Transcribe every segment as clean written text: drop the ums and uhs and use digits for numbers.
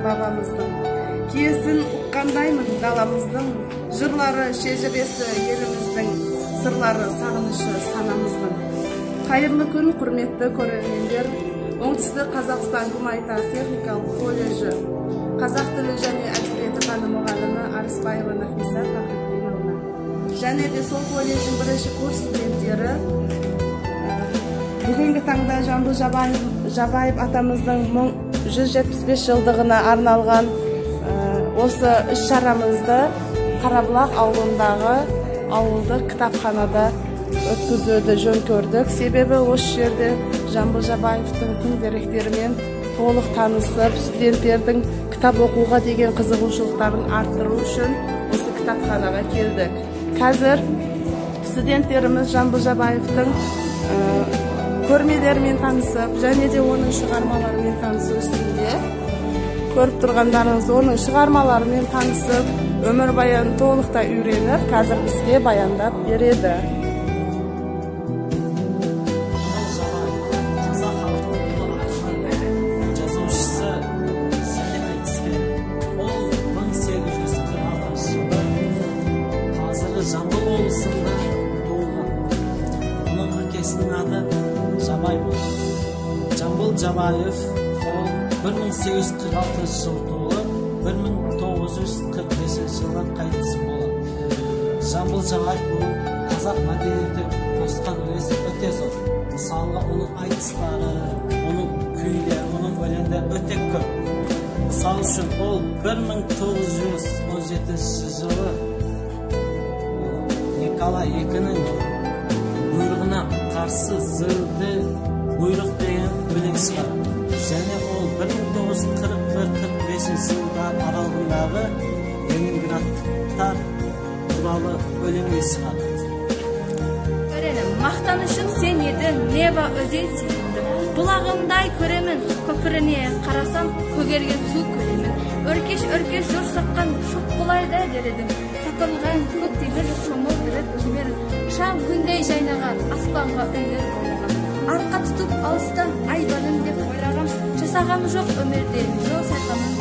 бабамыздың. Киесін ұққандаймын даламыздың, жырлары шежіресі еліміздің, сырлары сағынышы санамыздың. Қайырлы күн, құрметті көрермендер. Оңтүстік Қазақстан гуманитар техникалық колледжі қазақ тілі және әдебиеті пәні мұғалімі Арыспаева Нафиса Фахриддиновна және де сол колледждің бірінші курс студенттері бүгінгі таңда Жамбыл Жабаев атамыздың 175 жылдығына арналған осы іс-шарамызды Қарабұлақ ауылындағы ауылдық кітапханада өткізуді жөн көрдік. Себебі осы жерде Жамбыл Жабаевтың тың деректерімен толық танысып, студенттердің кітап оқуға деген қызығушылықтарын арттыру үшін осы кітапханаға келдік. Қазір студенттеріміз Жамбыл Жабаевтың көрмелерімен танысып, және де оның шығармаларымен танысу үстінде. Көріп тұрғандарыңыз, оның шығармаларымен танысып, өмірбаянын толықтай үйреніп, қазір бізге баяндап береді. Жазушысы және айтыскері. Ол 1846 жылы қазіргі Жамбыл облысында туылған. Оның әкесінің аты Жабай болған. Жамбыл Жабаев ол 1846 жылы туылып, 1945 жылы қайтыс болады. Жамбыл Жабаев ол қазақ мәдениеті қосқан үлесі өте зор. Мысалға, оның айтыстары, оның күйлері, оның өлеңдері өте көп. Мысал үшін, ол 1917 жылы Николай II-нің бұйрығына қарсы Зілді бұйрық деген өлең шығарды. Және ол 1941-45 жылдар аралығындағы ленинградтықтар туралы өлеңдер шығарды. Мақтанышым сен едің, Нева өзен сүйікті. Бұлағымдай көремін, көпіріне қарасам көгерген су көремін. Өркеш-өркеш жор соққан шоққылайда дер едім. Сапырылған көк темір шомылдырып өмір. Шам күндей жайнаған, аспанға үйлер бояған. Арқа тұтып алыстан айбарым деп ойлағам. Жасағам жоқ өмірде, жол сайқамын.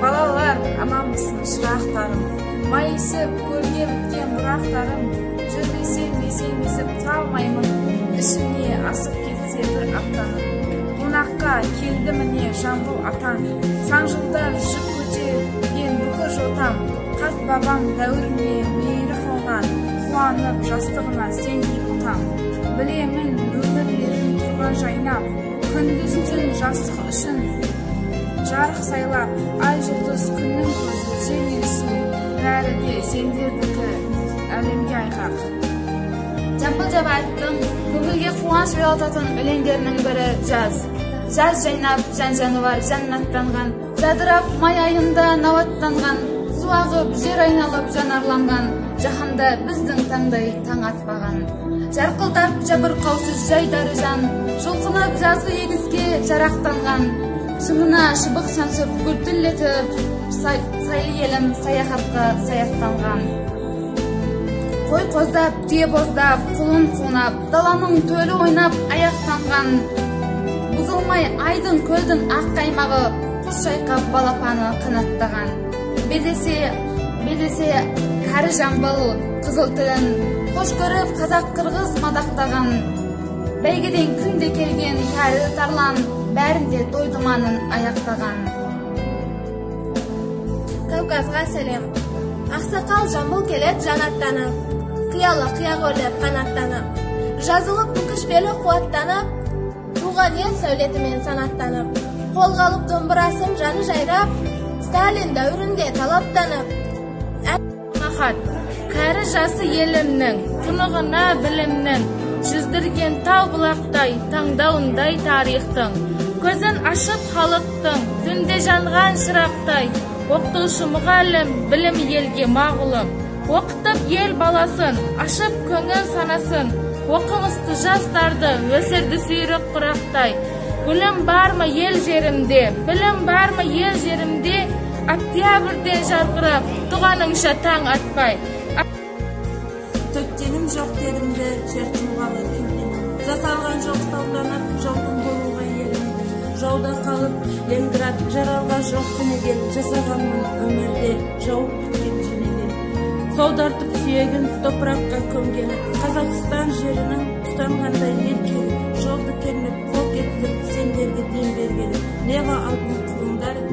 Балалар, аманбысың, шырақтарым? Майысып, көлге біткен бұрақтарым. Жүрмесем, есеңгісіп тұра алмаймын. Ішімне асып кетсе бір аптаным. Қонаққа келді міне Жамбыл атаң. Сан жылдар жүк көтерген бүкір жотам. Қарт бабаң дәуіріне мейірі қонған. Қуанып жастығына сендей ботам. Білемін өмірлерің тұрған жайнап. Күндіз түн жастық үшін жарық сайлап. Ай жұлдыз күннің көзі жел мен су. Бәрі де сендердікі әлемге айғақ. Жамбыл Жабаевтың көңілге қуаныш ұялататын өлеңдерінің бірі жаз. Жаз жайнап, жан жануар жаннаттанған, жадырап май айында науаттанған, су ағып, жер айналып жанарланған, жаһанда біздің таңдай таң атпаған. Жарқылдап жабырқаусыз жайдары жан, жұлқынып жазғы егіске жарақтанған, шыңына шыбық шаншып гүлтілетіп, сайлы елім саяхатқа саяттанған. Қой қоздап, түйе боздап, құлын қунап, даланың төлі ойнап аяқтанған. Бұзылмай айдын көлдің ақ қаймағы, құс шайқап балапаны қанаттаған. Белдесе кәрі Жамбыл қызыл тілін, қош көріп қазақ қырғыз мадақтаған. Бәйгеден күнде келген кәрі тарлан, бәрінде той думанын аяқтаған. Кавказға сәлем. Ақсақал Жамбыл келет жанаттанып, қиялы қияқ өрлеп қанаттанып, жазылып бүкішпелі қуаттанып, туған ел сәулетімен санаттанып, қолға алып домбырасын жаны жайрап, Сталин дәуірінде талаптанып. Махат, кәрі жасы елімнің, тұнығына білімнің, жүздірген тау бұлақтай, таңдауындай тарихтың, көзін ашып халықтың, түнде жанған шырақтай, оқытушы мұғалім, білім елге мағлұм. Оқытып ел баласын, ашып көңіл санасын, оқымысты жастарды өсірді сүйрік құрақтай. Білім бар ма ел жерімде, білім бар ма ел жерімде, октябрьден жарқырап, туғаныңша таң атпай. Төккенім жоқ терімді, жер тұлғалы кім менің. Жасалған жоқ салтанат, жолдың болуға елім. Жауда қалып Ленинград, жаралға жоқ күнеген, жасағанмын өмірде жауып біткен женеден. Саудартып сүйегін топыраққа көмгені, Қазақстан жерінің ұстанғандай еркегі, жолды кернеп қол кетіріп сендерге дем бергені. Нева алтын құлындар.